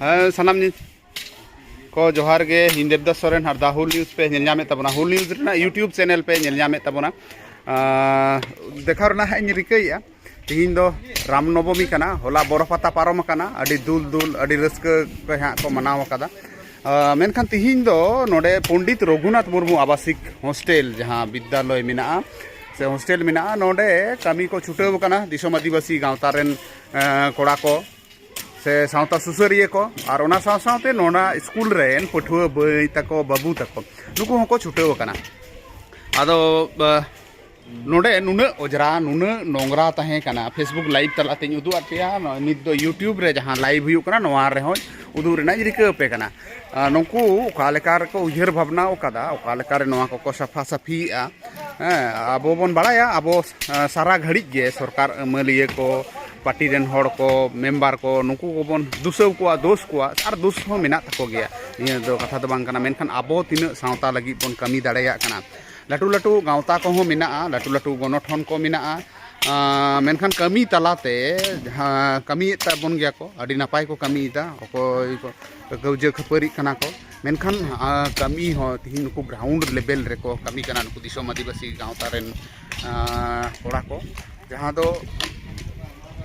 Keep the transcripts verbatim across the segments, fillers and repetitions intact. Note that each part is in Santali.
ᱦᱮᱸ, ᱥᱟᱱᱟᱢ ᱧᱮ-, ᱠᱚ ᱡᱚᱦᱟᱨ ᱜᱮ᱾ ᱤᱧ ᱫᱮᱵᱽᱫᱟᱥ ᱥᱚᱨᱮᱱ ᱟᱨ ᱫᱟ ᱦᱩᱞ ᱱᱤᱭᱩᱡᱽ ᱯᱮ ᱧᱮᱞ ᱧᱟᱢᱮᱫ ᱛᱟᱵᱚᱱᱟ, ᱦᱩᱞ ᱱᱤᱭᱩᱡᱽ ᱨᱮᱱᱟᱜ YouTube ᱪᱮᱱᱮᱞ ᱯᱮ ᱧᱮᱞ ᱧᱟᱢᱮᱫ ᱛᱟᱵᱚᱱᱟ᱾ ᱟᱸ, ᱫᱮᱠᱷᱟᱣ ᱨᱮᱱᱟᱜ ᱦᱟᱸᱜ ᱤᱧ ᱨᱤᱠᱟᱹᱭᱮᱫᱼᱟ᱾ ᱛᱤᱦᱤᱧ ᱫᱚ ᱨᱟᱢ ᱱᱚᱵᱚᱢᱤ ᱠᱟᱱᱟ, ᱦᱚᱞᱟ ᱵᱚᱨᱚ ᱯᱟᱛᱟ ᱯᱟᱨᱚᱢ ᱟᱠᱟᱱᱟ, ᱟᱹᱰᱤ ᱫᱩᱞ ᱫᱩᱞ, ᱟᱹᱰᱤ ᱨᱟᱹᱥᱠᱟᱹ ᱜᱮ ᱦᱟᱸᱜ ᱠᱚ ᱢᱟᱱᱟᱣ ᱟᱠᱟᱫᱟ᱾ ᱟᱸ, ᱢᱮᱱᱠᱷᱟᱱ ᱛᱤᱦᱤᱧ ᱫᱚ ᱱᱚᱰᱮ ᱯᱚᱱᱰᱤᱛ ᱨᱚᱜᱷᱩᱱᱟᱛᱷ ᱢᱩᱨᱢᱩ ᱟᱵᱟᱥᱤᱠ ᱦᱳᱥᱴᱮᱞ, ᱡᱟᱦᱟᱸ ᱵᱤᱫᱽᱫᱟᱞᱚᱭ ᱢᱮᱱᱟᱜᱼᱟ ᱥᱮ ᱦᱳᱥᱴᱮᱞ ᱢᱮᱱᱟᱜᱼᱟ, ᱱᱚᱰᱮ ᱠᱟᱹᱢᱤ ᱠᱚ ᱪᱷᱩᱴᱟᱹᱣ ᱟᱠᱟᱱᱟ ᱫᱤᱥᱚᱢ ᱟᱹᱫᱤᱵᱟᱹᱥᱤ ᱜᱟᱶᱛᱟ ᱨᱮᱱ, ᱟᱸ, ᱠᱚᱲᱟ ᱠᱚ ᱥᱮ ᱥᱟᱶᱛᱟ ᱥᱩᱥᱟᱹᱨᱤᱭᱟᱹ ᱠᱚ, ᱟᱨ ᱚᱱᱟ ᱥᱟᱶ ᱥᱟᱶᱛᱮ ᱱᱚᱰᱮ ᱥᱠᱩᱞ ᱨᱮᱱ ᱯᱟᱹᱴᱷᱩᱣᱟᱹ ᱵᱟᱹᱭ ᱛᱟᱠᱚ, ᱵᱟᱹᱵᱩ ᱛᱟᱠᱚ, ᱱᱩᱠᱩ ᱦᱚᱸᱠᱚ ᱪᱷᱩᱴᱟᱹᱣ ᱟᱠᱟᱱᱟ᱾ ᱟᱫᱚ, ᱟ, ᱱᱚᱰᱮ ᱱᱩᱱᱟᱹᱜ ᱚᱡᱽᱨᱟ, ᱱᱩᱱᱟᱹᱜ ᱱᱚᱝᱨᱟ ᱛᱟᱦᱮᱸ ᱠᱟᱱᱟ᱾ Facebook live ᱛᱟᱞᱟᱛᱮᱧ ᱩᱫᱩᱜ ᱟᱫ ᱯᱮᱭᱟ, ᱱᱚᱜᱼᱚᱭ ᱱᱤᱛ ᱫᱚ YouTube ᱨᱮ ᱡᱟᱦᱟᱸ live ᱦᱩᱭᱩᱜ ᱠᱟᱱᱟ, ᱱᱚᱣᱟ ᱨᱮᱦᱚᱸ ᱩᱫᱩᱜ ᱨᱮᱱᱟᱜ ᱤᱧ ᱨᱤᱠᱟᱹ ᱟᱯᱮ ᱠᱟᱱᱟ᱾ ᱟ, ᱱᱩᱠᱩ ᱚᱠᱟ ᱞᱮᱠᱟ ᱨᱮᱠᱚ ᱩᱭᱦᱟᱹᱨ ᱵᱷᱟᱵᱽᱱᱟ ᱟᱠᱟᱫᱟ, ᱚᱠᱟ ᱞᱮᱠᱟ ᱨᱮ ᱱᱚᱣᱟ ᱠᱚᱠᱚ ᱥᱟᱯᱷᱟ ᱥᱟᱹᱯᱷᱤᱭᱮᱫᱼᱟ, ᱦᱮᱸ, ᱟᱵᱚ ᱵᱚᱱ ᱵᱟᱲᱟᱭᱟ, ᱟᱵᱚ, ᱟ, ᱥᱟᱨᱟ ᱜᱷᱟᱹᱲᱤᱡ ᱜᱮ ᱥᱚᱨᱠᱟᱨ ᱟᱹᱢᱟᱹᱞᱤᱭᱟᱹ ᱠᱚ, ᱯᱟᱨᱴᱤ ᱨᱮᱱ ᱦᱚᱲ ᱠᱚ, ᱢᱮᱢᱵᱟᱨ ᱠᱚ, ᱱᱩᱠᱩ ᱠᱚᱵᱚᱱ ᱫᱩᱥᱟᱹᱣ ᱠᱚᱣᱟ, ᱫᱳᱥ ᱠᱚᱣᱟ, ᱟᱨ ᱫᱳᱥ ᱦᱚᱸ ᱢᱮᱱᱟᱜ ᱛᱟᱠᱚ ᱜᱮᱭᱟ᱾ ᱱᱤᱭᱟᱹ ᱫᱚ ᱠᱟᱛᱷᱟ ᱫᱚ ᱵᱟᱝ ᱠᱟᱱᱟ, ᱢᱮᱱᱠᱷᱟᱱ ᱟᱵᱚ ᱛᱤᱱᱟᱹᱜ ᱥᱟᱶᱛᱟ ᱞᱟᱹᱜᱤᱫ ᱵᱚᱱ ᱠᱟᱹᱢᱤ ᱫᱟᱲᱮᱭᱟᱜ ᱠᱟᱱᱟ, ᱞᱟᱹᱴᱩ ᱞᱟᱹᱴᱩ ᱜᱟᱶᱛᱟ ᱠᱚᱦᱚᱸ ᱢᱮᱱᱟᱜᱼᱟ, ᱞᱟᱹᱴᱩ ᱞᱟᱹᱴᱩ ᱜᱚᱱᱚᱴᱷᱚᱱ ᱠᱚ ᱢᱮᱱᱟᱜᱼᱟ, ᱟᱸ, ᱢᱮᱱᱠᱷᱟᱱ ᱠᱟᱹᱢᱤ ᱛᱟᱞᱟᱛᱮ ᱡᱟᱦᱟᱸ ᱠᱟᱹᱢᱤᱭᱮᱫ ᱛᱟᱵᱚᱱ ᱜᱮᱭᱟ ᱠᱚ, ᱟᱹᱰᱤ ᱱᱟᱯᱟᱭ ᱠᱚ ᱠᱟᱹᱢᱤᱭᱮᱫᱟ᱾ ᱚᱠᱚᱭ ᱠᱚ ᱠᱟᱹᱣᱡᱟᱹ ᱠᱷᱟᱹᱯᱟᱹᱨᱤᱜ ᱠᱟᱱᱟ ᱠᱚ, ᱢᱮᱱᱠᱷᱟᱱ, ᱟᱸ, ᱠᱟᱹᱢᱤ ᱦᱚᱸ ᱛᱤᱦᱤᱧ ᱱᱩᱠᱩ ground level ᱨᱮᱠᱚ ᱠᱟᱹᱢᱤ ᱠᱟᱱᱟ, ᱱᱩᱠᱩ ᱫᱤᱥᱚᱢ ᱟᱹᱫᱤᱵᱟᱹᱥᱤ ᱜᱟᱶᱛᱟ ᱨᱮᱱ, ᱟᱸ, ᱠᱚᱲᱟ ᱠᱚ, ᱡᱟᱦᱟᱸ ᱫᱚ,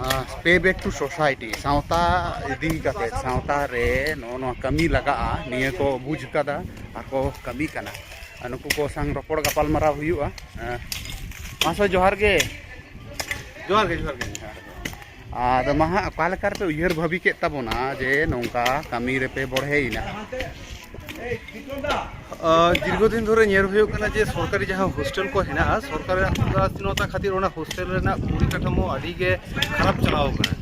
ᱟᱸ, pay back to society, ᱥᱟᱶᱛᱟ ᱤᱫᱤ ᱠᱟᱛᱮ, ᱥᱟᱶᱛᱟ ᱨᱮ ᱱᱚᱜᱼᱚ ᱱᱚᱣᱟ ᱠᱟᱹᱢᱤ ᱞᱟᱜᱟᱜᱼᱟ, ᱱᱤᱭᱟᱹ ᱠᱚ ᱵᱩᱡᱽ ᱠᱟᱫᱟ ᱟᱨ ᱠᱚ ᱠᱟᱹᱢᱤ ᱠᱟᱱᱟ᱾ ᱟᱨ ᱱᱩᱠᱩ ᱠᱚ ᱥᱟᱝ ᱨᱚᱯᱚᱲ ᱜᱟᱯᱟᱞ ᱢᱟᱨᱟᱣ ᱦᱩᱭᱩᱜᱼᱟ᱾ ᱟᱸ, ᱢᱟᱥᱮ ᱡᱚᱦᱟᱨ ᱜᱮ᱾ ᱡᱚᱦᱟᱨ ᱜᱮ, ᱡᱚᱦᱟᱨ ᱜᱮ᱾ ᱟᱫᱚ ᱢᱟ ᱦᱟᱸᱜ, ᱚᱠᱟ ᱞᱮᱠᱟ ᱨᱮᱯᱮ ᱩᱭᱦᱟᱹᱨ ᱵᱷᱟᱹᱵᱤ ᱠᱮᱫ ᱛᱟᱵᱚᱱᱟ ᱡᱮ ᱱᱚᱝᱠᱟ ᱠᱟᱹᱢᱤ ᱨᱮᱯᱮ ᱵᱚᱲᱦᱮᱭᱮᱱᱟ? ᱟᱸ, ᱫᱤᱨᱜᱷᱚ ᱫᱤᱱ ᱫᱷᱚᱨᱮ ᱧᱮᱞ ᱦᱩᱭᱩᱜ ᱠᱟᱱᱟ ᱡᱮ ᱥᱚᱨᱠᱟᱨᱤ ᱡᱟᱦᱟᱸ ᱦᱳᱥᱴᱮᱞ ᱠᱚ ᱦᱮᱱᱟᱜᱼᱟ, ᱥᱚᱨᱠᱟᱨᱟᱜ ᱩᱫᱟᱥᱤᱱᱚᱛᱟ ᱠᱷᱟᱹᱛᱤᱨ ᱚᱱᱟ ᱦᱳᱥᱴᱮᱞ ᱨᱮᱱᱟᱜ ᱯᱚᱨᱤᱠᱟᱴᱷᱟᱢᱳ ᱟᱹᱰᱤ ᱜᱮ ᱠᱷᱟᱨᱟᱯ ᱪᱟᱞᱟᱣ ᱟᱠᱟᱱᱟ᱾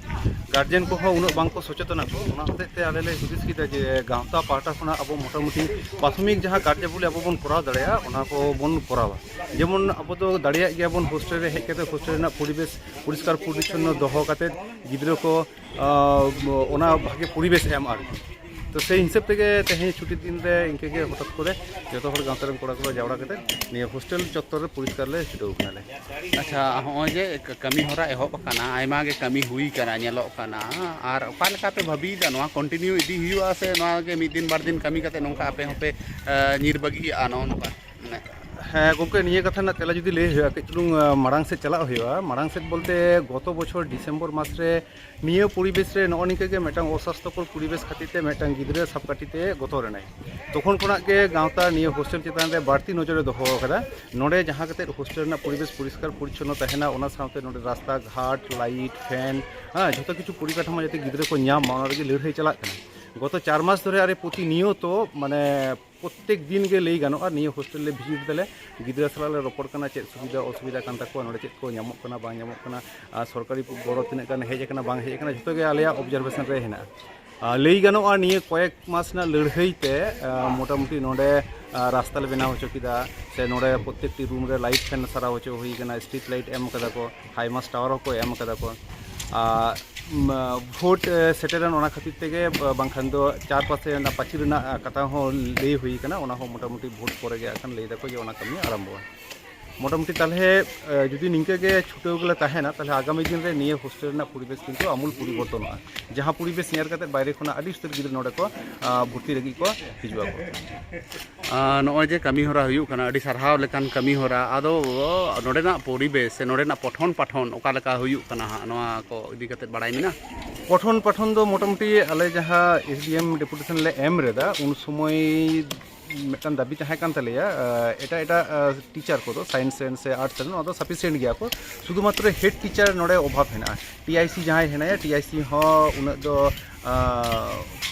ᱜᱟᱨᱡᱮᱱ ᱠᱚᱦᱚᱸ ᱩᱱᱟᱹᱜ ᱵᱟᱝ ᱠᱚ ᱥᱚᱪᱮᱛᱚᱱᱟ ᱠᱚ, ᱚᱱᱟ ᱦᱚᱛᱮᱡ ᱛᱮ ᱟᱞᱮ ᱞᱮ ᱦᱩᱫᱤᱥ ᱠᱮᱫᱟ ᱡᱮ ᱜᱟᱶᱛᱟ ᱯᱟᱦᱴᱟ ᱠᱷᱚᱱᱟᱜ ᱟᱵᱚ ᱢᱚᱴᱟᱢᱩᱴᱤ ᱯᱨᱟᱛᱷᱚᱢᱤᱠ ᱡᱟᱦᱟᱸ ᱠᱟᱨᱡᱟᱵᱚᱞᱤ ᱟᱵᱚ ᱵᱚᱱ ᱠᱚᱨᱟᱣ ᱫᱟᱲᱮᱭᱟᱜᱼᱟ, ᱚᱱᱟ ᱠᱚ ᱵᱚᱱ ᱠᱚᱨᱟᱣᱟ᱾ ᱡᱮᱢᱚᱱ ᱟᱵᱚ ᱫᱚ ᱫᱟᱲᱮᱭᱟᱜ ᱜᱮᱭᱟᱵᱚᱱ ᱦᱳᱥᱴᱮᱞ ᱨᱮ ᱦᱮᱡ ᱠᱟᱛᱮ ᱦᱳᱥᱴᱮᱞ ᱨᱮᱱᱟᱜ ᱯᱚᱨᱤᱵᱮᱥ ᱯᱚᱨᱤᱥᱠᱟᱨ ᱯᱚᱨᱤᱪᱷᱚᱱᱱᱚ ᱫᱚᱦᱚ ᱠᱟᱛᱮ ᱜᱤᱫᱽᱨᱟᱹ ᱠᱚ, ᱟᱸ, ᱚᱱᱟ ᱵᱷᱟᱜᱮ ᱯᱚᱨᱤᱵᱮᱥ ᱮᱢ ᱟᱨᱠᱤ᱾ ᱛᱚ ᱥᱮᱭ ᱦᱤᱥᱟᱹᱵ ᱛᱮᱜᱮ ᱛᱮᱦᱮᱧ ᱪᱷᱩᱴᱤ ᱫᱤᱱ ᱨᱮ ᱤᱱᱠᱟᱹ ᱜᱮ ᱦᱚᱴᱟᱛ ᱠᱚᱨᱮ ᱡᱚᱛᱚ ᱦᱚᱲ ᱜᱟᱶᱛᱟ ᱨᱮᱱ ᱠᱚᱲᱟ ᱠᱚ ᱡᱟᱣᱨᱟ ᱠᱟᱛᱮ ᱱᱤᱭᱟᱹ ᱦᱳᱥᱴᱮᱞ ᱪᱚᱛᱛᱚᱨ ᱨᱮ ᱯᱚᱨᱤᱥᱠᱟᱨ ᱞᱮ ᱪᱷᱩᱴᱟᱹᱣ ᱠᱟᱱᱟᱞᱮ᱾ ᱟᱪᱪᱷᱟ, ᱦᱚᱸᱜᱼᱚᱭ ᱡᱮ ᱠᱟᱹᱢᱤ ᱦᱚᱨᱟ ᱮᱦᱚᱵ ᱟᱠᱟᱱᱟ, ᱟᱭᱢᱟ ᱜᱮ ᱠᱟᱹᱢᱤ ᱦᱩᱭ ᱟᱠᱟᱱᱟ, ᱧᱮᱞᱚᱜ ᱠᱟᱱᱟ, ᱟᱨ ᱚᱠᱟ ᱞᱮᱠᱟ ᱯᱮ ᱵᱷᱟᱹᱵᱤᱭᱮᱫᱟ, ᱱᱚᱣᱟ ᱠᱚᱱᱴᱤᱱᱤᱭᱩ ᱤᱫᱤ ᱦᱩᱭᱩᱜᱼᱟ ᱥᱮ ᱱᱚᱣᱟ ᱜᱮ ᱢᱤᱫ ᱫᱤᱱ ᱵᱟᱨ ᱫᱤᱱ ᱠᱟᱹᱢᱤ ᱠᱟᱛᱮ ᱱᱚᱝᱠᱟ ᱟᱯᱮ ᱦᱚᱸᱯᱮ ᱧᱤᱨ ᱵᱟᱹᱜᱤᱭᱟᱜᱼᱟ ᱱᱚᱜᱼᱚ ᱱᱚᱝᱠᱟ? ᱦᱮᱸ ᱜᱚᱢᱠᱮ, ᱱᱤᱭᱟᱹ ᱠᱟᱛᱷᱟ ᱨᱮᱱᱟᱜ ᱛᱮᱞᱟ ᱡᱩᱫᱤ ᱞᱟᱹᱭ ᱦᱩᱭᱩᱜᱼᱟ, ᱠᱟᱹᱡ ᱪᱩᱞᱩᱝ ᱢᱟᱲᱟᱝ ᱥᱮᱫ ᱪᱟᱞᱟᱜ ᱦᱩᱭᱩᱜᱼᱟ᱾ ᱢᱟᱲᱟᱝ ᱥᱮᱫ ᱵᱚᱞᱛᱮ ᱜᱚᱛᱚ ᱵᱚᱪᱷᱚᱨ ᱰᱤᱥᱮᱢᱵᱚᱨ ᱢᱟᱥ ᱨᱮ ᱱᱤᱭᱟᱹ ᱯᱚᱨᱤᱵᱮᱥ ᱨᱮ ᱱᱚᱜᱼᱚ ᱱᱤᱝᱠᱟᱹ ᱜᱮ ᱢᱤᱫᱴᱟᱝ ᱚᱥᱟᱥᱛᱷᱚᱠᱚᱨ ᱯᱚᱨᱤᱵᱮᱥ ᱠᱷᱟᱹᱛᱤᱨ ᱛᱮ ᱢᱤᱫᱴᱟᱝ ᱜᱤᱫᱽᱨᱟᱹ ᱥᱟᱵ ᱠᱟᱹᱴᱤᱡ ᱛᱮ ᱜᱚᱛᱚ ᱨᱮᱱᱟᱭ᱾ ᱛᱚᱠᱷᱚᱱ ᱠᱷᱚᱱᱟᱜ ᱜᱮ ᱜᱟᱶᱛᱟ ᱱᱤᱭᱟᱹ ᱦᱳᱥᱴᱮᱞ ᱪᱮᱛᱟᱱ ᱨᱮ ᱵᱟᱹᱲᱛᱤ ᱱᱚᱡᱚᱨᱮ ᱫᱚᱦᱚ ᱟᱠᱟᱫᱟ᱾ ᱱᱚᱰᱮ ᱡᱟᱦᱟᱸ ᱠᱟᱛᱮ ᱦᱳᱥᱴᱮᱞ ᱨᱮᱱᱟᱜ ᱯᱚᱨᱤᱵᱮᱥ ᱯᱚᱨᱤᱥᱠᱟᱨ ᱯᱚᱨᱤᱪᱷᱚᱱᱱᱚ ᱛᱟᱦᱮᱱᱟ, ᱚᱱᱟ ᱥᱟᱶᱛᱮ ᱱᱚᱰᱮ ᱨᱟᱥᱛᱟ ᱜᱷᱟᱴ, ᱞᱟᱭᱤᱴ, ᱯᱷᱮᱱ, ᱦᱮᱸ, ᱡᱷᱚᱛᱚ ᱠᱤᱪᱷᱩ ᱯᱚᱨᱤᱠᱟᱴᱷᱟᱢᱳ ᱡᱟᱛᱮ ᱜᱤᱫᱽᱨᱟᱹ ᱠᱚ ᱧᱟᱢ ᱢᱟ, ᱚᱱᱟ ᱞᱟᱹᱜᱤᱫ ᱞᱟᱹᱲᱦᱟᱹᱭ ᱪᱟᱞᱟᱜ ᱠᱟᱱᱟ᱾ ᱜᱚᱛᱚ ᱪᱟᱨ ᱢᱟᱥ ᱫᱷᱚᱨᱮ ᱟᱨᱮ ᱯᱨᱚᱛᱤᱱᱤᱭᱚᱛᱚ, ᱢᱟᱱᱮ, ᱯᱨᱚᱛᱛᱮᱠ ᱫᱤᱱ ᱜᱮ ᱞᱟᱹᱭ ᱜᱟᱱᱚᱜᱼᱟ, ᱱᱤᱭᱟᱹ ᱦᱳᱥᱴᱮᱞ ᱞᱮ ᱵᱷᱤᱡᱤᱴ ᱫᱟᱞᱮ, ᱜᱤᱫᱽᱨᱟᱹ ᱥᱟᱞᱟᱜ ᱞᱮ ᱨᱚᱯᱚᱲ ᱠᱟᱱᱟ, ᱪᱮᱫ ᱥᱩᱵᱤᱫᱷᱟ ᱚᱥᱩᱵᱤᱫᱷᱟ ᱠᱟᱱ ᱛᱟᱠᱚᱣᱟ, ᱱᱚᱰᱮ ᱪᱮᱫ ᱠᱚ ᱧᱟᱢᱚᱜ ᱠᱟᱱᱟ ᱵᱟᱝ ᱧᱟᱢᱚᱜ ᱠᱟᱱᱟ, ᱟᱨ ᱥᱚᱨᱠᱟᱨᱤ ᱜᱚᱲᱚ ᱛᱤᱱᱟᱹᱜ ᱜᱟᱱ ᱦᱮᱡ ᱟᱠᱟᱱᱟ ᱵᱟᱝ ᱦᱮᱡ ᱟᱠᱟᱱᱟ, ᱡᱷᱚᱛᱚ ᱜᱮ ᱟᱞᱮᱭᱟᱜ ᱚᱵᱡᱟᱨᱵᱷᱮᱥᱚᱱ ᱨᱮ ᱦᱮᱱᱟᱜᱼᱟ᱾ ᱟᱨ ᱞᱟᱹᱭ ᱜᱟᱱᱚᱜᱼᱟ, ᱱᱤᱭᱟᱹ ᱠᱚᱭᱮᱠ ᱢᱟᱥ ᱨᱮᱱᱟᱜ ᱞᱟᱹᱲᱦᱟᱹᱭ ᱛᱮ, ᱟᱸ, ᱢᱚᱴᱟᱢᱩᱴᱤ ᱱᱚᱰᱮ, ᱟᱸ, ᱨᱟᱥᱛᱟ ᱞᱮ ᱵᱮᱱᱟᱣ ᱦᱚᱪᱚ ᱠᱮᱫᱟ, ᱥᱮ ᱱᱚᱰᱮ ᱯᱨᱚᱛᱛᱮᱠᱴᱤ ᱨᱩᱢ ᱨᱮ ᱞᱟᱭᱤᱴ ᱯᱷᱮᱱ ᱥᱟᱨᱟᱣ ᱦᱚᱪᱚ ᱦᱩᱭ ᱟᱠᱟᱱᱟ, ᱥᱴᱨᱤᱴ ᱞᱟᱭᱤᱴ ᱮᱢ ᱠᱟᱫᱟ ᱠᱚ, ᱦᱟᱭᱢᱟᱥ ᱴᱟᱣᱟᱨ ᱦᱚᱸᱠᱚ ᱮᱢ ᱠᱟᱫᱟ ᱠᱚ᱾ ᱟᱨ, ᱩᱢ, ᱵᱷᱳᱴ, ᱮ, ᱥᱮᱴᱮᱨᱮᱱ, ᱚᱱᱟ ᱠᱷᱟᱹᱛᱤᱨ ᱛᱮᱜᱮ, ᱵᱟ-, ᱵᱟᱝᱠᱷᱟᱱ ᱫᱚ ᱪᱟᱨ ᱯᱟᱥᱮ ᱨᱮᱱᱟᱜ ᱯᱟᱹᱪᱤᱨ ᱨᱮᱱᱟᱜ, ᱟ, ᱠᱟᱛᱷᱟ ᱦᱚᱸ ᱞᱟᱹᱭ ᱦᱩᱭ ᱟᱠᱟᱱᱟ᱾ ᱚᱱᱟ ᱦᱚᱸ ᱢᱚᱴᱟᱢᱩᱴᱤ ᱵᱷᱳᱴ ᱯᱚᱨᱮ ᱜᱮ ᱟᱠᱷᱟᱱ ᱞᱟᱹᱭ ᱫᱟᱠᱚ ᱡᱮ ᱚᱱᱟ ᱠᱟᱹᱢᱤ ᱟᱨᱟᱢᱵᱷᱚᱜᱼᱟ᱾ ᱢᱚᱴᱟᱢᱩᱴᱤ ᱛᱟᱦᱚᱞᱮ, ᱮ, ᱡᱩᱫᱤ ᱱᱤᱝᱠᱟᱹ ᱜᱮ ᱪᱷᱩᱴᱟᱹᱣ ᱜᱮᱞᱮ ᱛᱟᱦᱮᱱᱟ, ᱛᱟᱦᱚᱞᱮ ᱟᱜᱟᱢᱤ ᱫᱤᱱ ᱨᱮ ᱱᱤᱭᱟᱹ ᱦᱳᱥᱴᱮᱞ ᱨᱮᱱᱟᱜ ᱯᱚᱨᱤᱵᱮᱥ ᱠᱤᱱᱛᱩ ᱟᱢᱩᱞ ᱯᱚᱨᱤᱵᱚᱨᱛᱚᱱᱚᱜᱼᱟ᱾ ᱡᱟᱦᱟᱸ ᱯᱚᱨᱤᱵᱮᱥ ᱧᱮᱞ ᱠᱟᱛᱮ ᱵᱟᱭᱨᱮ ᱠᱷᱚᱱᱟᱜ ᱟᱹᱰᱤ ᱩᱥᱛᱟᱹᱨ ᱜᱤᱫᱽᱨᱟᱹ ᱱᱚᱰᱮ ᱠᱚ, ᱟ, ᱵᱷᱚᱨᱛᱤ ᱞᱟᱹᱜᱤᱫ ᱠᱚ ᱦᱤᱡᱩᱜ ᱟᱠᱚ᱾ ᱟᱨ ᱱᱚᱜᱼᱚᱭ ᱡᱮ ᱠᱟᱹᱢᱤ ᱦᱚᱨᱟ ᱦᱩᱭᱩᱜ ᱠᱟᱱᱟ, ᱟᱹᱰᱤ ᱥᱟᱨᱦᱟᱣ ᱞᱮᱠᱟᱱ ᱠᱟᱹᱢᱤ ᱦᱚᱨᱟ᱾ ᱟᱫᱚ ᱱᱚᱰᱮᱱᱟᱜ ᱯᱚᱨᱤᱵᱮᱥ ᱥᱮ ᱱᱚᱰᱮᱱᱟᱜ ᱯᱚᱴᱷᱚᱱ ᱯᱟᱴᱷᱚᱱ ᱚᱠᱟ ᱞᱮᱠᱟ ᱦᱩᱭᱩᱜ ᱠᱟᱱᱟ ᱦᱟᱸᱜ, ᱱᱚᱣᱟ ᱠᱚ ᱤᱫᱤ ᱠᱟᱛᱮ ᱵᱟᱲᱟᱭ ᱢᱮᱱᱟᱜᱼᱟ? ᱯᱚᱴᱷᱚᱱ ᱯᱟᱴᱷᱚᱱ ᱫᱚ ᱢᱚᱴᱟᱢᱩᱴᱤ ᱟᱞᱮ ᱡᱟᱦᱟᱸ ᱮᱥ ᱰᱤ ᱮᱢ ᱰᱮᱯᱩᱴᱮᱥᱚᱱ ᱞᱮ ᱮᱢ ᱞᱮᱫᱟ, ᱩᱱ ᱥᱚᱢᱚᱭ ᱢᱤᱫᱴᱟᱝ ᱫᱟᱹᱵᱤ ᱛᱟᱦᱮᱸ ᱠᱟᱱ ᱛᱟᱞᱮᱭᱟ, ᱮ, ᱮᱴᱟᱜ ᱮᱴᱟᱜ, ᱮ, ᱴᱤᱪᱟᱨ ᱠᱚᱫᱚ, ᱥᱟᱭᱮᱱᱥ ᱨᱮᱱ ᱥᱮ ᱟᱨᱴᱥ ᱨᱮᱱ, ᱚᱱᱟ ᱫᱚ ᱥᱟᱯᱷᱤᱥᱤᱭᱮᱱᱴ ᱜᱮᱭᱟ ᱠᱚ, ᱥᱩᱫᱷᱩᱢᱟᱛᱨᱚ ᱦᱮᱰ ᱴᱤᱪᱟᱨ ᱱᱚᱰᱮ ᱚᱵᱷᱟᱵᱽ ᱦᱮᱱᱟᱜᱼᱟ᱾ ᱴᱤ ᱟᱭ ᱥᱤ ᱡᱟᱦᱟᱸᱭ ᱦᱮᱱᱟᱭᱟ, ᱴᱤ ᱟᱭ ᱥᱤ ᱦᱚᱸ ᱩᱱᱟᱹᱜ ᱫᱚ, ᱟ,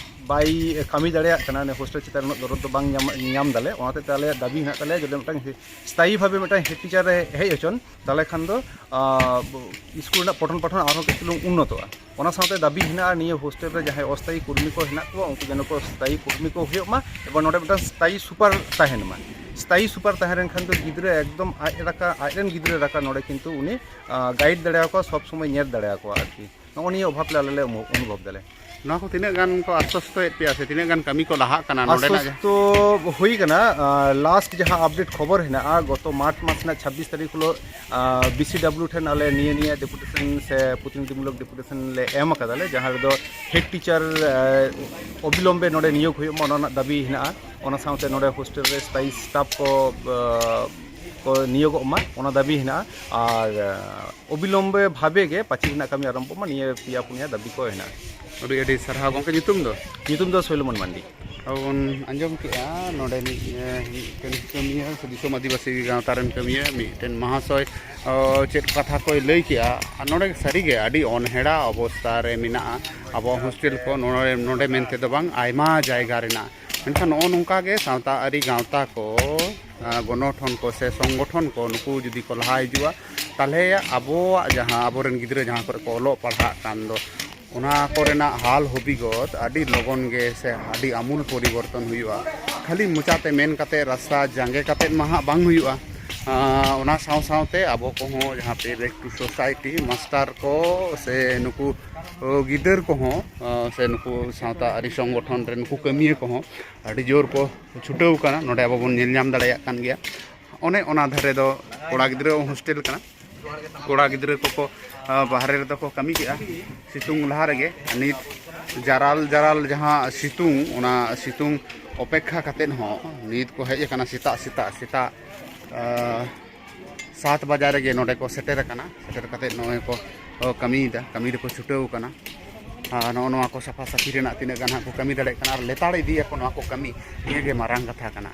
ᱵᱟᱭ ᱠᱟᱹᱢᱤ ᱫᱟᱲᱮᱭᱟᱜ ᱠᱟᱱᱟ, ᱦᱳᱥᱴᱮᱞ ᱪᱮᱛᱟᱱ ᱨᱮ ᱩᱱᱟᱹᱜ ᱫᱚᱨᱚᱫ ᱫᱚ ᱵᱟᱝ ᱧᱟᱢ, ᱧᱟᱢ ᱫᱟᱞᱮ᱾ ᱚᱱᱟ ᱦᱚᱛᱮᱡ ᱛᱮ ᱟᱞᱮᱭᱟᱜ ᱫᱟᱹᱵᱤ ᱦᱮᱱᱟᱜ ᱛᱟᱞᱮᱭᱟ ᱡᱮ ᱢᱤᱫᱴᱟᱝ ᱥᱛᱷᱟᱭᱤ ᱵᱷᱟᱵᱮ ᱢᱤᱫᱴᱟᱝ ᱦᱮᱰ ᱴᱤᱪᱟᱨ ᱮ ᱦᱮᱡ ᱦᱚᱪᱚᱱ, ᱛᱟᱦᱚᱞᱮ ᱠᱷᱟᱱ ᱫᱚ, ᱟ, ᱥᱠᱩᱞ ᱨᱮᱱᱟᱜ ᱯᱚᱴᱷᱚᱱ ᱯᱟᱴᱷᱚᱱ ᱟᱨᱦᱚᱸ ᱠᱟᱹᱡ ᱪᱩᱞᱩᱝ ᱩᱱᱱᱚᱛᱚᱜᱼᱟ᱾ ᱚᱱᱟ ᱥᱟᱶᱛᱮ ᱫᱟᱹᱵᱤ ᱦᱮᱱᱟᱜᱼᱟ, ᱱᱤᱭᱟᱹ ᱦᱳᱥᱴᱮᱞ ᱨᱮ ᱡᱟᱦᱟᱸᱭ ᱚᱥᱛᱷᱟᱭᱤ ᱠᱚᱨᱢᱤ ᱠᱚ ᱦᱮᱱᱟᱜ ᱠᱚᱣᱟ, ᱩᱱᱠᱩ ᱡᱮᱱᱚ ᱠᱚ ᱥᱛᱷᱟᱭᱤ ᱠᱚᱨᱢᱤ ᱠᱚ ᱦᱩᱭᱩᱜ ᱢᱟ, ᱮᱵᱚᱝ ᱱᱚᱰᱮ ᱢᱤᱫᱴᱟᱝ ᱥᱛᱷᱟᱭᱤ ᱥᱩᱯᱟᱨ ᱛᱟᱦᱮᱱ ᱢᱟ᱾ ᱥᱛᱷᱟᱭᱤ ᱥᱩᱯᱟᱨ ᱛᱟᱦᱮᱸ ᱞᱮᱱᱠᱷᱟᱱ ᱫᱚ ᱜᱤᱫᱽᱨᱟᱹ ᱮᱠᱫᱚᱢ ᱟᱡ ᱞᱮᱠᱟ, ᱟᱡ ᱨᱮᱱ ᱜᱤᱫᱽᱨᱟᱹ ᱞᱮᱠᱟ ᱱᱚᱰᱮ ᱠᱤᱱᱛᱩ ᱩᱱᱤ, ᱟ, ᱜᱟᱭᱤᱰ ᱫᱟᱲᱮᱭᱟᱠᱚᱣᱟ, ᱥᱚᱵᱽ ᱥᱚᱢᱚᱭ ᱧᱮᱞ ᱫᱟᱲᱮᱭᱟᱠᱚᱣᱟ ᱟᱨᱠᱤ᱾ ᱱᱚᱜᱼᱚ ᱱᱤᱭᱟᱹ ᱚᱵᱷᱟᱵᱽ ᱞᱮ ᱟᱞᱮ ᱞᱮ ᱚᱱᱩ-, ᱚᱱᱩᱵᱷᱚᱵᱽ ᱫᱟᱞᱮ᱾ ᱱᱚᱣᱟ ᱠᱚ ᱛᱤᱱᱟᱹᱜ ᱜᱟᱱ ᱠᱚ ᱟᱥᱥᱚᱥᱛᱚᱭᱮᱫ ᱯᱮᱭᱟ ᱥᱮ ᱛᱤᱱᱟᱹᱜ ᱜᱟᱱ ᱠᱟᱹᱢᱤ ᱠᱚ ᱞᱟᱦᱟᱜ ᱠᱟᱱᱟ ᱱᱚᱰᱮᱱᱟᱜ ᱡᱟᱦᱟᱸ? ᱟᱥᱥᱚᱥᱛᱚ ᱦᱩᱭ ᱠᱟᱱᱟ᱾ ᱞᱟᱥᱴ ᱡᱟᱦᱟᱸ ᱟᱯᱰᱮᱴ ᱠᱷᱚᱵᱚᱨ ᱦᱮᱱᱟᱜᱼᱟ, ᱜᱚᱛᱚ ᱢᱟᱨᱪ ᱢᱟᱥ ᱨᱮᱱᱟᱜ ᱪᱷᱟᱵᱵᱤᱥ ᱛᱟᱹᱨᱤᱠᱷ ᱦᱤᱞᱳᱜ ᱵᱤᱥᱤᱰᱟᱵᱞᱤᱭᱩ ᱴᱷᱮᱱ ᱟᱞᱮ ᱱᱤᱭᱟᱹ ᱱᱤᱭᱟᱹ ᱰᱮᱯᱩᱴᱮᱥᱚᱱ ᱥᱮ ᱯᱨᱚᱛᱤᱱᱤᱫᱷᱤᱢᱩᱞᱚᱠ ᱰᱮᱯᱩᱴᱮᱥᱚᱱ ᱞᱮ ᱮᱢ ᱟᱠᱟᱫᱟᱞᱮ, ᱡᱟᱦᱟᱸ ᱨᱮᱫᱚ ᱦᱮᱰ ᱴᱤᱪᱟᱨ ᱚᱵᱤᱞᱚᱢᱵᱮ ᱱᱚᱰᱮ ᱱᱤᱭᱳᱜᱽ ᱦᱩᱭᱩᱜ ᱢᱟ, ᱚᱱᱟ ᱨᱮᱱᱟᱜ ᱫᱟᱹᱵᱤ ᱦᱮᱱᱟᱜᱼᱟ᱾ ᱚᱱᱟ ᱥᱟᱶᱛᱮ ᱱᱚᱰᱮ ᱦᱳᱥᱴᱮᱞ ᱨᱮ ᱥᱛᱷᱟᱭᱤ ᱥᱴᱟᱯ ᱠᱚ ᱠᱚ ᱱᱤᱭᱳᱜᱚᱜ ᱢᱟ, ᱚᱱᱟ ᱫᱟᱹᱵᱤ ᱦᱮᱱᱟᱜᱼᱟ᱾ ᱟᱨ ᱚᱵᱤᱞᱚᱢᱵᱮ ᱵᱷᱟᱵᱮ ᱜᱮ ᱯᱟᱹᱪᱤ ᱨᱮᱱᱟᱜ ᱠᱟᱹᱢᱤ ᱟᱨᱟᱢᱵᱷᱚᱜ ᱢᱟ, ᱱᱤᱭᱟᱹ ᱯᱮᱭᱟ ᱯᱩᱱᱭᱟ ᱫᱟᱹᱵᱤ ᱠᱚ ᱦᱮᱱᱟᱜᱼᱟ᱾ ᱟᱹᱰᱤ ᱟᱹᱰᱤ ᱥᱟᱨᱦᱟᱣ ᱜᱚᱢᱠᱮ᱾ ᱧᱩᱛᱩᱢ ᱫᱚ? ᱧᱩᱛᱩᱢ ᱫᱚ ᱥᱚᱭᱞᱚᱢᱚᱱ ᱢᱟᱱᱰᱤ᱾ ᱟᱵᱚ ᱵᱚᱱ ᱟᱸᱡᱚᱢ ᱠᱮᱜᱼᱟ ᱱᱚᱰᱮᱱᱤᱡ ᱢᱤᱫᱴᱮᱱ ᱠᱟᱹᱢᱤᱭᱟᱹ ᱥᱮ ᱫᱤᱥᱚᱢ ᱟᱹᱫᱤᱵᱟᱹᱥᱤ ᱜᱟᱶᱛᱟ ᱨᱮᱱ ᱠᱟᱹᱢᱤᱭᱟᱹ ᱢᱤᱫᱴᱮᱱ ᱢᱟᱦᱟᱥᱚᱭ ᱪᱮᱫ ᱠᱟᱛᱷᱟ ᱠᱚᱭ ᱞᱟᱹᱭ ᱠᱮᱜᱼᱟ᱾ ᱟᱨ ᱱᱚᱰᱮ ᱥᱟᱹᱨᱤᱜᱮ ᱟᱹᱰᱤ ᱚᱱᱦᱮᱲᱟ ᱚᱵᱚᱥᱛᱟ ᱨᱮ ᱢᱮᱱᱟᱜᱼᱟ ᱟᱵᱚᱣᱟᱜ ᱦᱳᱥᱴᱮᱞ ᱠᱚ, ᱱᱚᱰᱮ ᱱᱚᱰᱮ ᱢᱮᱱᱛᱮ ᱫᱚ ᱵᱟᱝ, ᱟᱭᱢᱟ ᱡᱟᱭᱜᱟ ᱨᱮᱱᱟᱜ᱾ ᱢᱮᱱᱠᱷᱟᱱ ᱱᱚᱜᱼᱚ ᱱᱚᱝᱠᱟ ᱜᱮ ᱥᱟᱶᱛᱟ ᱟᱹᱨᱤ ᱜᱟᱶᱛᱟ ᱠᱚ, ᱜᱚᱱᱚᱴᱷᱚᱱ ᱠᱚ ᱥᱮ ᱥᱚᱝᱜᱚᱴᱷᱚᱱ ᱠᱚ, ᱱᱩᱠᱩ ᱡᱩᱫᱤ ᱠᱚ ᱞᱟᱦᱟ ᱦᱤᱡᱩᱜᱼᱟ, ᱛᱟᱦᱚᱞᱮ ᱟᱵᱚᱣᱟᱜ ᱡᱟᱦᱟᱸ ᱟᱵᱚᱨᱮᱱ ᱜᱤᱫᱽᱨᱟᱹ ᱡᱟᱦᱟᱸ ᱠᱚᱨᱮ ᱠᱚ ᱚᱞᱚᱜ ᱯᱟᱲᱦᱟᱜ ᱠᱟᱱ ᱫᱚ, ᱚᱱᱟ ᱠᱚᱨᱮᱱᱟᱜ ᱦᱟᱞ ᱦᱚᱵᱤᱜᱚᱛ ᱟᱹᱰᱤ ᱞᱚᱜᱚᱱ ᱜᱮ ᱥᱮ ᱟᱹᱰᱤ ᱟᱢᱩᱞ ᱯᱚᱨᱤᱵᱚᱨᱛᱚᱱ ᱦᱩᱭᱩᱜᱼᱟ᱾ ᱠᱷᱟᱹᱞᱤ ᱢᱚᱪᱟᱛᱮ ᱢᱮᱱ ᱠᱟᱛᱮ, ᱨᱟᱥᱛᱟ ᱡᱟᱸᱜᱮ ᱠᱟᱛᱮ ᱢᱟ ᱦᱟᱸᱜ ᱵᱟᱝ ᱦᱩᱭᱩᱜᱼᱟ᱾ ᱚᱱᱟ ᱥᱟᱶ ᱥᱟᱶᱛᱮ ᱟᱵᱚ ᱠᱚᱦᱚᱸ ᱡᱟᱦᱟᱸ ᱯᱮ ᱵᱮᱠ ᱴᱩ ᱥᱳᱥᱟᱭᱴᱤ ᱢᱟᱥᱴᱟᱨ ᱠᱚ ᱥᱮ ᱱᱩᱠᱩ ᱜᱤᱫᱟᱹᱨ ᱠᱚᱦᱚᱸ ᱥᱮ ᱱᱩᱠᱩ ᱥᱟᱶᱛᱟ ᱟᱹᱨᱤ ᱥᱚᱝᱜᱚᱴᱷᱚᱱ ᱨᱮ ᱱᱩᱠᱩ ᱠᱟᱹᱢᱤᱭᱟᱹ ᱠᱚᱦᱚᱸ ᱟᱹᱰᱤ ᱡᱳᱨ ᱠᱚ ᱪᱷᱩᱴᱟᱹᱣ ᱠᱟᱱᱟ᱾ ᱱᱚᱰᱮ ᱟᱵᱚ ᱵᱚᱱ ᱧᱮᱞ ᱧᱟᱢ ᱫᱟᱲᱮᱭᱟᱜ ᱠᱟᱱ ᱜᱮᱭᱟ, ᱚᱱᱮ ᱚᱱᱟ ᱫᱷᱟᱨᱮ ᱫᱚ ᱠᱚᱲᱟ ᱜᱤᱫᱽᱨᱟᱹ ᱦᱳᱥᱴᱮᱞ ᱠᱟᱱᱟ᱾ ᱠᱚᱲᱟ ᱜᱤᱫᱽᱨᱟᱹ ᱠᱚᱠᱚ ᱵᱟᱦᱨᱮ ᱨᱮᱫᱚ ᱠᱚ ᱠᱟᱹᱢᱤ ᱠᱮᱜᱼᱟ ᱥᱤᱛᱩᱝ ᱞᱟᱦᱟ ᱨᱮᱜᱮ᱾ ᱱᱤᱛ ᱡᱟᱨᱟᱞ ᱡᱟᱨᱟᱞ ᱡᱟᱦᱟᱸ ᱥᱤᱛᱩᱝ, ᱚᱱᱟ ᱥᱤᱛᱩᱝ ᱚᱯᱮᱠᱠᱷᱟ ᱠᱟᱛᱮᱫ ᱦᱚᱸ ᱱᱤᱛ ᱠᱚ ᱦᱮᱡ ᱟᱠᱟᱱᱟ᱾ ᱥᱮᱛᱟᱜ ᱥᱮᱛᱟᱜ ᱥᱮᱛᱟᱜ ᱥᱟᱛ ᱵᱟᱡᱟ ᱨᱮᱜᱮ ᱱᱚᱰᱮ ᱠᱚ ᱥᱮᱴᱮᱨ ᱟᱠᱟᱱᱟ᱾ ᱥᱮᱴᱮᱨ ᱠᱟᱛᱮᱫ ᱱᱚᱜᱼᱚᱭ ᱠᱚ ᱠᱟᱹᱢᱤᱭᱮᱫᱟ, ᱠᱟᱹᱢᱤ ᱨᱮᱠᱚ ᱪᱷᱩᱴᱟᱹᱣ ᱟᱠᱟᱱᱟ᱾ ᱟᱨ ᱱᱚᱜᱼᱚ ᱱᱚᱣᱟ ᱠᱚ ᱥᱟᱯᱷᱟ ᱥᱟᱹᱯᱷᱤ ᱨᱮᱱᱟᱜ ᱛᱤᱱᱟᱹᱜ ᱜᱟᱱ ᱦᱟᱸᱜ ᱠᱚ ᱠᱟᱹᱢᱤ ᱫᱟᱲᱮᱭᱟᱜ ᱠᱟᱱᱟ ᱟᱨ ᱞᱮᱛᱟᱲ ᱤᱫᱤᱭᱟᱠᱚ, ᱱᱚᱣᱟ ᱠᱚ ᱠᱟᱹᱢᱤ, ᱱᱤᱭᱟᱹ ᱜᱮ ᱢᱟᱨᱟᱝ ᱠᱟᱛᱷᱟ ᱠᱟᱱᱟ᱾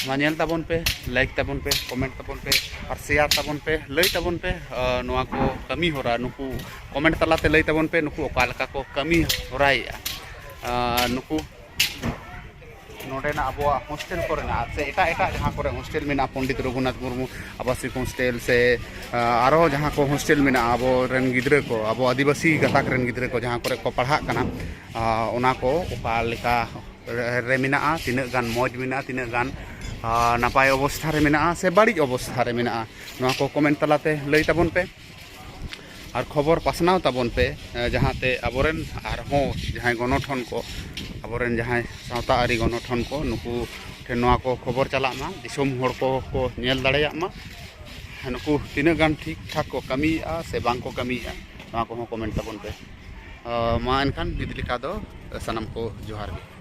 ᱢᱟ ᱧᱮᱞ ᱛᱟᱵᱚᱱ ᱯᱮ, ᱞᱟᱭᱤᱠ ᱛᱟᱵᱚᱱ ᱯᱮ, ᱠᱚᱢᱮᱱᱴ ᱛᱟᱵᱚᱱ ᱯᱮ ᱟᱨ ᱥᱮᱭᱟᱨ ᱛᱟᱵᱚᱱ ᱯᱮ, ᱞᱟᱹᱭ ᱛᱟᱵᱚᱱ ᱯᱮ᱾ ᱱᱚᱣᱟ ᱠᱚ ᱠᱟᱹᱢᱤ ᱦᱚᱨᱟ ᱱᱩᱠᱩ ᱠᱚᱢᱮᱱᱴ ᱛᱟᱞᱟᱛᱮ ᱞᱟᱹᱭ ᱛᱟᱵᱚᱱ ᱯᱮ, ᱱᱩᱠᱩ ᱚᱠᱟ ᱞᱮᱠᱟ ᱠᱚ ᱠᱟᱹᱢᱤ ᱦᱚᱨᱟᱭᱮᱫᱼᱟ᱾ ᱱᱩᱠᱩ ᱱᱚᱰᱮᱱᱟᱜ ᱟᱵᱚᱣᱟᱜ ᱦᱳᱥᱴᱮᱞ ᱠᱚᱨᱮᱱᱟᱜ ᱥᱮ ᱮᱴᱟᱜ ᱮᱴᱟᱜ ᱡᱟᱦᱟᱸ ᱠᱚᱨᱮ ᱦᱳᱥᱴᱮᱞ ᱢᱮᱱᱟᱜᱼᱟ, ᱯᱚᱱᱰᱤᱛ ᱨᱚᱜᱷᱩᱱᱟᱛᱷ ᱢᱩᱨᱢᱩ ᱟᱵᱟᱥᱤᱠ ᱦᱳᱥᱴᱮᱞ ᱥᱮ ᱟᱨᱚ ᱡᱟᱦᱟᱸ ᱠᱚ ᱦᱳᱥᱴᱮᱞ ᱢᱮᱱᱟᱜᱼᱟ, ᱟᱵᱚᱨᱮᱱ ᱜᱤᱫᱽᱨᱟᱹ ᱠᱚ, ᱟᱵᱚ ᱟᱹᱫᱤᱵᱟᱹᱥᱤ ᱜᱟᱛᱟᱠ ᱨᱮᱱ ᱜᱤᱫᱽᱨᱟᱹ ᱠᱚ ᱡᱟᱦᱟᱸ ᱠᱚᱨᱮ ᱠᱚ ᱯᱟᱲᱦᱟᱜ ᱠᱟᱱᱟ, ᱚᱱᱟ ᱠᱚ ᱚᱠᱟ ᱞᱮᱠᱟ ᱨᱮ ᱢᱮᱱᱟᱜᱼᱟ, ᱛᱤᱱᱟᱹᱜ ᱜᱟᱱ ᱢᱚᱡᱽ ᱢᱮᱱᱟᱜᱼᱟ, ᱛᱤᱱᱟᱹᱜ ᱜᱟᱱ ᱱᱟᱯᱟᱭ ᱚᱵᱚᱥᱛᱷᱟ ᱨᱮ ᱢᱮᱱᱟᱜᱼᱟ ᱥᱮ ᱵᱟᱹᱲᱤᱡ ᱚᱵᱚᱥᱛᱷᱟ ᱨᱮ ᱢᱮᱱᱟᱜᱼᱟ, ᱱᱚᱣᱟ ᱠᱚ ᱠᱚᱢᱮᱱᱴ ᱛᱟᱞᱟᱛᱮ ᱞᱟᱹᱭ ᱛᱟᱵᱚᱱ ᱯᱮ᱾ ᱟᱨ ᱠᱷᱚᱵᱚᱨ ᱯᱟᱥᱱᱟᱣ ᱛᱟᱵᱚᱱ ᱯᱮ, ᱮ, ᱡᱟᱦᱟᱸᱛᱮ ᱟᱵᱚᱨᱮᱱ ᱟᱨᱦᱚᱸ ᱡᱟᱦᱟᱸᱭ ᱜᱚᱱᱚᱴᱷᱚᱱ ᱠᱚ, ᱟᱵᱚᱨᱮᱱ ᱡᱟᱦᱟᱸᱭ ᱥᱟᱶᱛᱟ ᱟᱹᱨᱤ ᱜᱚᱱᱚᱴᱷᱚᱱ ᱠᱚ, ᱱᱩᱠᱩ ᱴᱷᱮᱱ ᱱᱚᱣᱟ ᱠᱚ ᱠᱷᱚᱵᱚᱨ ᱪᱟᱞᱟᱜ ᱢᱟ, ᱫᱤᱥᱚᱢ ᱦᱚᱲ ᱠᱚ ᱠᱚ ᱧᱮᱞ ᱫᱟᱲᱮᱭᱟᱜ ᱢᱟ᱾ ᱱᱩᱠᱩ ᱛᱤᱱᱟᱹᱜ ᱜᱟᱱ ᱴᱷᱤᱠ ᱴᱷᱟᱠ ᱠᱚ ᱠᱟᱹᱢᱤᱭᱮᱫᱼᱟ ᱥᱮ ᱵᱟᱝ ᱠᱚ ᱠᱟᱹᱢᱤᱭᱮᱫᱼᱟ, ᱱᱚᱣᱟ ᱠᱚᱦᱚᱸ ᱠᱚᱢᱮᱱᱴ ᱛᱟᱵᱚᱱ ᱯᱮ᱾ ᱟ, ᱢᱟ ᱮᱱᱠᱷᱟᱱ ᱱᱤᱛ ᱞᱮᱠᱟ ᱫᱚ ᱥᱟᱱᱟᱢ ᱠᱚ ᱡᱚᱦᱟᱨ ᱜᱮ᱾